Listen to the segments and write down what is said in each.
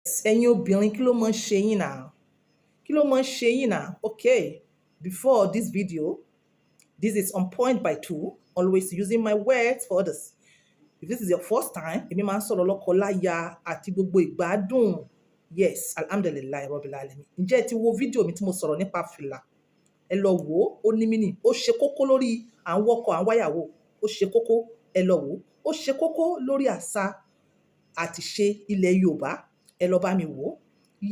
Ẹ̀yin obìnrin, kí ló máa ń ṣe yín náà? Kí ló máa ń ṣe yín náà? Okay, before this video, this is On Point by Two, always using my words for others. If this is your first time, èmi máa ń sọ̀rọ̀ lọ́kọ-láya àti gbogbo ìgbádùn. Yes, alhamdulillahi rabbil alamin. Ǹjẹ́ ẹ ti wo fídíò mi tí mo sọ̀rọ̀ nípa fìlà? Ẹ lọ wò ó, ó ní mí, ó ṣe kókó lórí à ń wọ́kọ, à ń wáyàwó, ó ṣe kókó, ẹ lọ wò ó. Ó ṣe kókó lórí àṣà àti ìṣe ilẹ̀ Yorùbá. Ẹ lọ bá mi wò ó.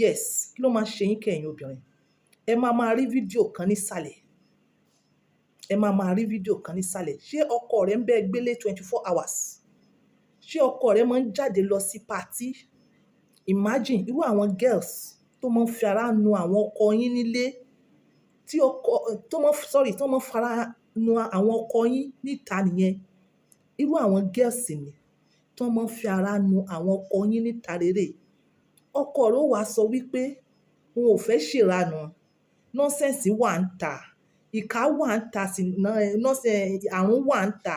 Yes, kí ló máa ń ṣe yín kẹ́, ẹ̀yin obìnrin? Ẹ máa máa rí fídíò kan nísàlẹ̀. Ẹ máa máa rí fídíò kan nísàlẹ̀. Ṣé ọkọ rẹ ń bẹ gbélé 24 hours? Ṣé ọkọ rẹ máa ń jáde lọ sí party? Imagine irú àwọn girls tó máa ń fi ara nu àwọn ọkọ yín nílé, tí ọkọ tó máa ń, sorry, tó máa ń fara nu àwọn ọkọ yín níta nìyẹn. Irú àwọn girls ni tó máa ń fi ara nu àwọn ọkọ yín níta rere. Ọkọ rẹ ó wá sọ wípé òun ò fẹ́ ṣèrànù. Nonsense wà ń ta, ìkà wà ń ta, sí nonsense, àrùn wà ń ta,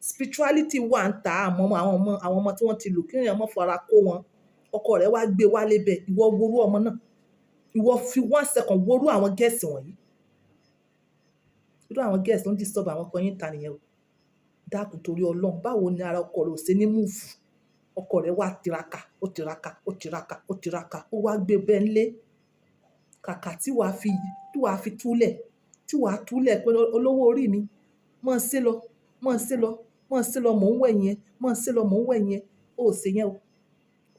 spirituality wà ń ta. Àmọ́ àwọn ọmọ tí wọ́n ti lò kí èèyàn má fara kó wọn. Ọkọ rẹ wá gbé wálé bẹ́ẹ̀. Ìwọ worú ọmọ náà. Ìwọ fi one second worú àwọn girls wọ̀nyí. Irú àwọn girls tó ń disturb àwọn ọkọ yín ta nìyẹn o. Dákun, torí Ọlọ́run, báwo ni ara ọkọ rẹ ò ṣe ní move? Ọkọ rẹ wá tiraka, ó tiraka, ó tiraka, ó tiraka, ó wá gbé bẹ́ẹ̀ ńlé. Kàkà tí wàá fi túlẹ̀, tí wàá túlẹ̀ pé olówó orí mi, mọ́ ṣe lọ, mọ́ ṣe lọ, mọ́ ṣe lọ, mò ń wẹ̀ yẹn, mọ́ ṣe lọ, mò ń wẹ̀ yẹn. Ó ṣe yẹn o.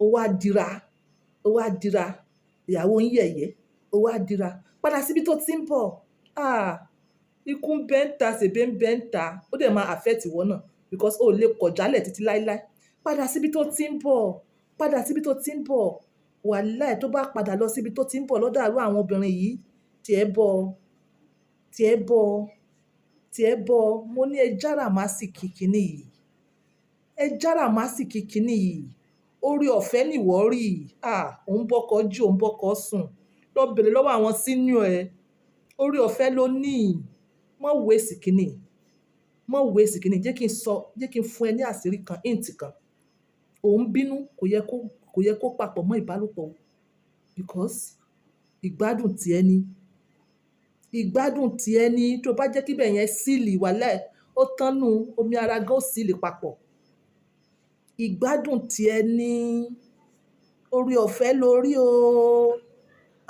Ó wá dira, ó wá dira, ìyàwó ń yẹ̀yẹ́, ó wá dira. Padà síbi tó ti ń bọ̀. Ah, ikú ń bẹ́ ń ta, sèbé ń bẹ́ ń ta. Ó dẹ̀ máa affect ìwọ náà because o lè kọjálẹ̀ títí láíláí. Padà síbi tó ti ń bọ̀, padà síbi tó ti ń bọ̀. Wàláì, tó bá padà lọ síbi tó ti ń bọ̀ lọ́dọ̀ àárọ̀ àwọn obìnrin yìí, tí ẹ bọ̀, tí ẹ bọ̀, tí ẹ bọ̀. Mo ní ẹ jára má sì kíkiní yìí. Ẹ jára má sì kíkiní yìí. Orí ọ̀fẹ́ nìwọ rí. Ah, òun bọ́kọ jí, òun bọ́kọ sùn. Lọ bèrè lọ́wọ́ àwọn senior ẹ. Orí ọ̀fẹ́ ló ní. Má waste kíní. Má waste kíní. Jẹ́ kí n sọ, jẹ́ kí n fún ẹ ní àṣírí kan, hint kan. Òun bínú, kò yẹ kó papọ̀ mọ́ ìbálòpọ̀ because ìgbádùn tí ẹ ní. Ìgbádùn tí ẹ ní, tó bá jẹ́ kí bẹ́ẹ̀ yẹn seal wálẹ̀, ó tánnu, omi ara gan ó seal papọ̀. Ìgbádùn tí ẹ ní, orí ọ̀fẹ́ lórí o.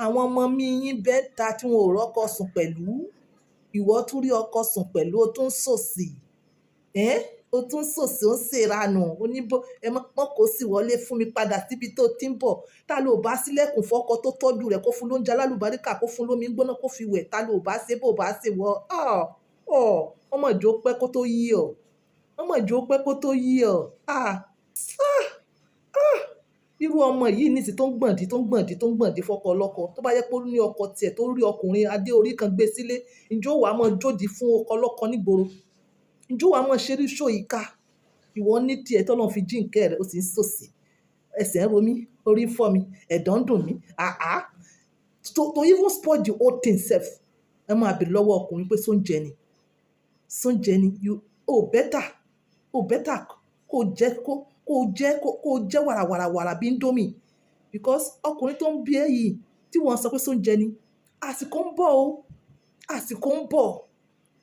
Àwọn ọmọ mi yín bẹ́ẹ̀ ta tí wọn ò rọ́kọ sùn pẹ̀lú. Ìwọ tún rí ọkọ sùn pẹ̀lú, o tún ń sòsì. Ẹ́, o tún ń sòsì, ó ń ṣèrànù. Ó ní bó, ẹ mọ́ kó sì wọlé fún mi, padà síbi tó ti ń bọ̀. Ta ló bá sílẹ̀kùn fọ́kọ tó tọ́jú rẹ̀, kó fún lóúnjẹ alálùbáríkà, kó fún lómi gbóná, kó fi wẹ̀? Ta ló bá ṣe bó bá ṣe wọ? Ah, ọ̀, ọmọ ìjọ pẹ́ kó tó yí ọ. Ọmọ ìjọ pẹ́ kó tó yí ọ. Ah, ah, ah. Irú ọmọ yìí nísìn tó ń gbọ̀ndí, tó ń gbọ̀ndí, tó ń gbọ̀ndí fọ́kọ ọlọ́kọ. Tó bá jẹ́ pé ó ní ọkọ tiẹ̀ tó rí ọkùnrin adé orí kan gbé sílé, ǹjẹ́ ó wà á máa jódi fún ọkọ ọlọ́kọ nígboro? Ǹjẹ́ ó wà á máa ṣeré show yìí ká? Ìwọ ní tiẹ̀ tí Ọlọ́run fi jíǹkẹ́ rẹ̀, ó sì ń sòsì. Ẹsẹ̀ ń ro mí, orí ń fọ́ mi, ẹ̀dọ̀ ń dùn mí. Àá. To even spoil the whole thing sef. Ẹ máa bèrè lọ́wọ́ ọkùnrin pé sóúnjẹ ni. Sóúnjẹ ni. You, oh better, oh better kó jẹ́ kó, kó jẹ́ wàràwàrà bí indomie. Because ọkùnrin tó ń bí ẹ yìí tí wọ́n sọ pé sóúnjẹ ni, àsìkò ń bọ̀ o. Àsìkò ń bọ̀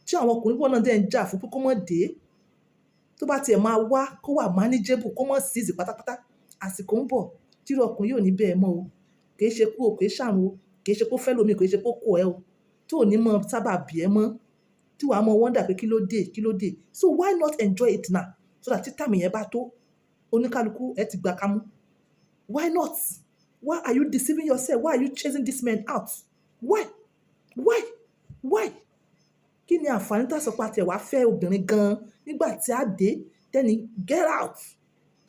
tí àwọn ọkùnrin pọ̀ náà dẹ̀ ń jà fún pé kó má dé. Tó bá ti ẹ̀ máa wá, kó wà manageable, kó má seize pátápátá. Àsìkò ń bọ̀ tí irú ọkùnrin yóò ní bẹ́ẹ̀ mọ́ o. Kì í ṣe kú o, kì í ṣàrùn o, kì í ṣe pé ó fẹ́ lómi, kì í ṣe pé ó kọ̀ ẹ́ o. Tí ò ní mọ sábà bí ẹ mọ́, tí wàá mọ wonder pé kí ló dé, kí ló dé. So why not enjoy it now? So that tí time yẹn bá tó, oníkálukú ẹ ti gba kámú. Why not? Why are you deceiving yourself? Why are you chasing this man out? Why? Why? Why? Kí ni àǹfààní tí a sọ pé a tiẹ̀ wá fẹ́ obìnrin gan nígbà tí a dé tẹ́ni get out.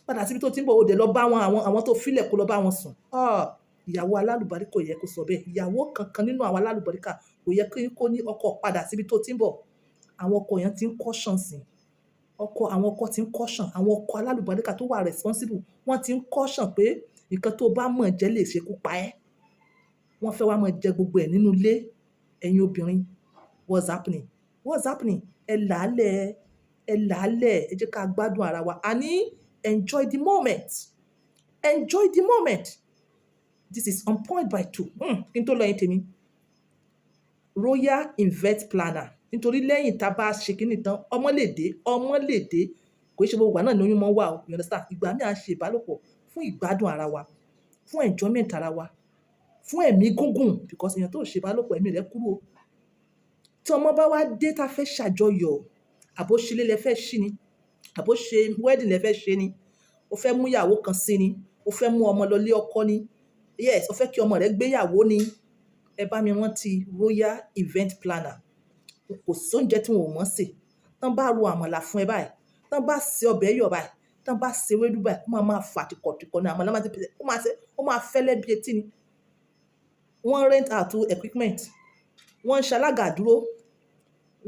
Padà síbi tó ti ń bọ̀, ó dẹ̀ lọ bá wọn, àwọn tó filẹ̀ kó lọ bá wọn sùn. Ah, ìyàwó alálùbáríkà kò yẹ kó sọ bẹ́ẹ̀. Ìyàwó kankan nínú àwọn alálùbáríkà kò yẹ kí ó ní ọkọ padà síbi tó ti ń bọ̀. Àwọn ọkọ yẹn tí ń caution sí. Ọkọ, àwọn ọkọ tí ń caution. Àwọn ọkọ alálùbáríkà tó wà responsible, wọ́n ti ń caution pé nǹkan tó bá mọ̀ jẹ́ lè ṣe kú pa ẹ́. Wọ́n fẹ́ wá máa jẹ gbogbo ẹ̀ nínú ilé. Ẹ̀yin obìnrin, what's happening? What's happening? Ẹ làálẹ̀, ẹ làálẹ̀, ẹ jẹ́ ká gbádùn ara wa. Àní enjoy the moment. Enjoy the moment. This is on point by two. Kí n tó lọ yín tèmi, Royal Event Planner, nítorí lẹ́yìn tá a bá ṣe kíní tán, ọmọ lè dé, ọmọ lè dé. Kò í ṣe gbogbo ìgbà náà ni oyún máa ń wà o, you understand? Ìgbà míì, à ń ṣe ìbálòpọ̀ fún ìgbádùn ara wa, fún enjoyment ara wa, fún ẹ̀mí gígùn, because èèyàn tó ṣe ìbálòpọ̀, ẹ̀mí rẹ̀ kúrú o. Tí ọmọ bá wá dé, tá fẹ́ ṣàjọyọ̀, àbó ṣe ilé lẹ fẹ́ ṣí ni, àbó ṣe wedding lẹ fẹ́ ṣe ni, o fẹ́ mú ìyàwó kan sí ni, o fẹ́ mú ọmọ lọ ilé ọkọ ni, yes, o fẹ́ kí ọmọ rẹ gbéyàwó ni, ẹ bá mi rántí Royal Event Planner. Kò sí oúnjẹ tí wọn ò mọ̀ sè. Tán bá ro àmàlà fún ẹ báyìí, tán bá ṣe ọbẹ̀ ẹ̀yọ̀ báyìí, tán bá ṣe ewédú báyìí, ó máa máa fà tìkọ̀tìkọ̀ ní àmàlà, máa ti pèsè, ó máa ṣe, ó máa fẹ́lẹ́ bí etí ni. Wọ́n rent out equipment, wọ́n ń ṣe alága dúró,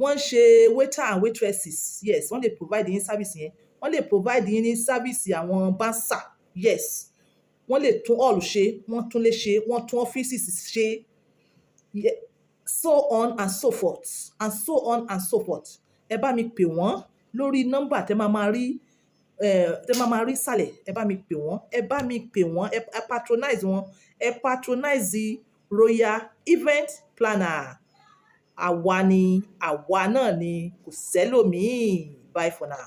wọ́n ń ṣe waiter and waitresses. Yes, wọ́n lè provide yín service yẹn. Wọ́n lè provide yín ní service àwọn bouncer. Yes, wọ́n lè tún hall ṣe, wọ́n tún lè ṣe, wọ́n tún offices ṣe, so on and so forth and so on and so forth. Ẹ bá mi pè wọ́n lórí nọ́mbà tẹ́ máa máa rí, tẹ́ máa máa rí sàlẹ̀. Ẹ bá mi pè wọ́n, ẹ bá mi pè wọ́n, ẹ patronize wọn, ẹ patronize Royal Event Planner. Àwa ni, àwa náà ni, kò sẹ́lòmíì. Bye for now.